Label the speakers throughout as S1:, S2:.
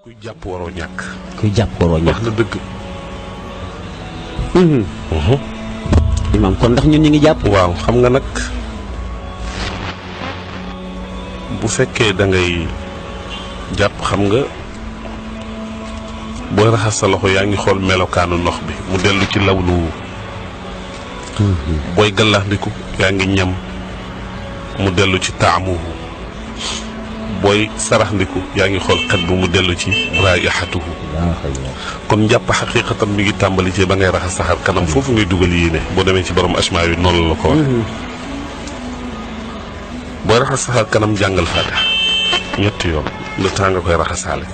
S1: kuy jàpp waroo ñàkk.
S2: kuy jàpp waroo ñàkk
S1: wax na dëgg.
S2: imaam kon ndax ñun ñu ngi jàpp.
S1: waaw xam nga nag bu fekkee da ngay jàpp xam nga booy raxas sa loxo yaa ngi xool melokaanu ndox bi mu dellu ci lawlu. booy gallaxndiku yaa ngi ñam mu dellu ci taamu. booy saraxndiku yaa ngi xool xet bu mu dellu ci raayixatuhu. kon njàpp xaqiiqatan mi ngi tàmbali ci ba ngay raxas saxar kanam foofu ngay dugal yéene boo demee ci borom asmaa yi noonu la ko wax. booy raxas saxar kanam jàngal faatiha ñetti yoon le temps nga koy raxasaale.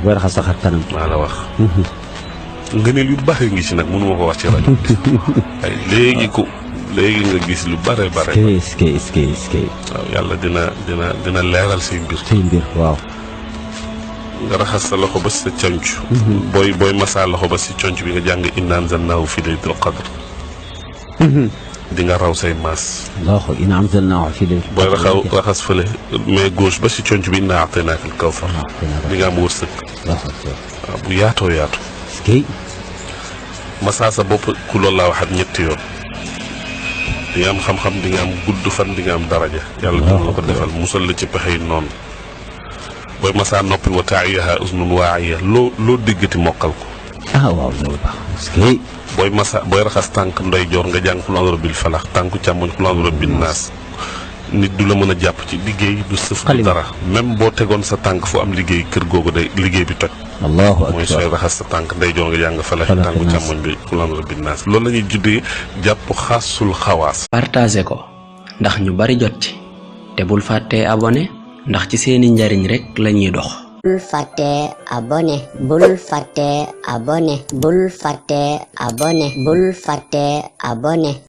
S2: booy raxas saxar kanam.
S1: maa la wax. ngëneel yu bare ngi ci nag mënuma ko wax ci rajo bi. ay léegi nga gis lu bare bare.
S2: est-ce que
S1: waaw yàlla dina leeral say mbir.
S2: say mbir waaw.
S1: nga raxas sa loxo ba si sa conc. booy masaa loxo ba si conc bi nga jàng innaa anzalnaahu fii laylatil qadr. di nga raw say maas.
S2: loxo innaa anzalnaahu fii laylatil qadr.
S1: booy raxas fële mais gauche ba si conc bi innaa a'taynaakal kawsar. di nga am wërsëg. waaw bu yaatoo yaatu.
S2: est-ce que.
S1: masaa sa bopp ku loolu laa waxaat ñetti yoon. di nga am xam-xam di nga am gudd fan di nga am daraja. yàlla dina la ko defal musal la ci pexey noonu. booy masaa noppi wa taa'iyahaa uznun waa'iya loo déggati mokkal ko.
S2: waaw loolu baax est-ce que.
S1: booy raxas tànk ndeyjoor nga jàng qul a'uuzu birabbil falaq tànku càmmoñ qul a'uuzu birabbin naas. nit du la mën a jàpp ci liggéey du sëf du dara. même boo tegoon sa tànk fu am liggéey kër googu day liggéey bi toj.
S2: allahu akbar
S1: mooy sooy raxas sa tànk ndeyjoor nga jàng falaq tànku càmmoñ bi qul a'uuzu birabbin naas loolu la ñuy juddee jàpp xaasul xawaas.
S3: partagé ko ndax ñu bari jot ci te bul fàttee abonné ndax ci seeni njariñ rek lañuy dox.
S4: bul fàttee abonné bul fàttee abonné bul fàttee abonné bul fàttee abonné